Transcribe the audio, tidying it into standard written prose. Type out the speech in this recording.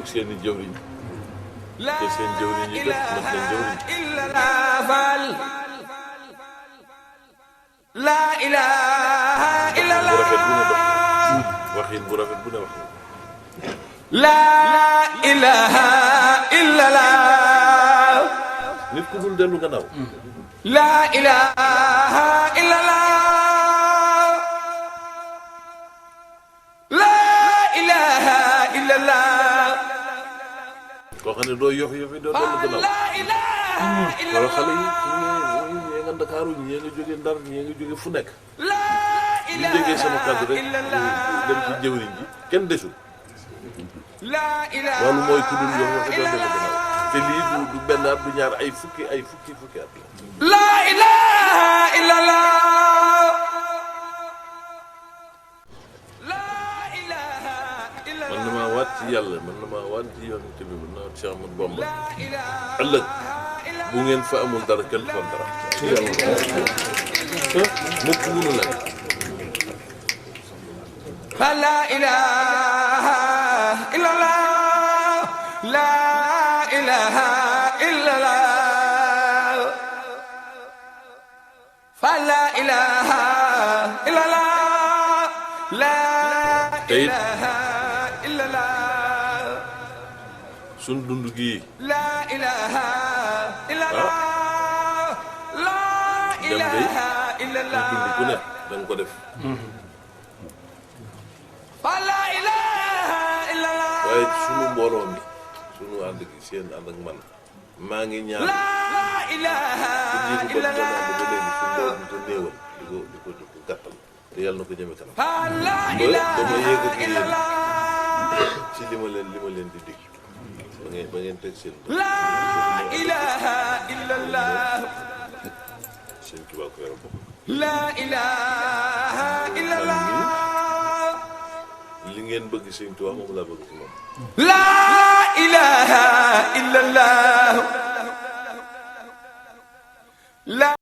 dëppoog seeni jëwriñ te seen jëwriñ yi kat mat nañ jëwriñ la ilaha illallah bu rafet bu ne dox waxin bu rafet bu ne wax la ilaha illallah nit ku dul dellu gannaaw la ilaha illallah la ilaha illallah koo xam ne doo yof yofi doo dellu gannaaw la ilaha illallah wala xale yi ñee nga Ndakaaru ñee nga jóge Ndar ñee nga jóge fu nekk ñu déggee sama kàddu rek dem ci jëwriñ ji kenn desul loolu mooy ku dul yof yofi doo dellu gannaaw te lii du benn at du ñaar ay fukki at la la ilaha illallah la ilaha illallah man na maa waat ci yàlla man na maa waat ci yoon te bi man naa waat Cheikh Ahmadou Bamba ëllëg bu ngeen fa amul dara kenn fa am dara ci yàlla mukk munu leen la ilaha illallah la ilaha illallah la ilaha illallah la ilaha illallah suñ dund gii la ilaha illallah la ilaha illallah dund ku ne danga ko def la ilaha illallah waaye sunu mbooloo mi sunu ànd gi seen ànd ak man maa ngi ñaan la ilaha jiitu ba illallah ba léegi su mbooloo mi te néewal di ko gàttal te yàlla na ko jëme kanam la ba ilaha dama yéegati illallah yéen ci li ma leen di dig ba ngeen teg seen la ilaha illallah seen Tuubaa ko yore bopp la ilaha illallah li ngeen bëgg seen Tuubaa moom laa bëgg ci moom la ilaha illallah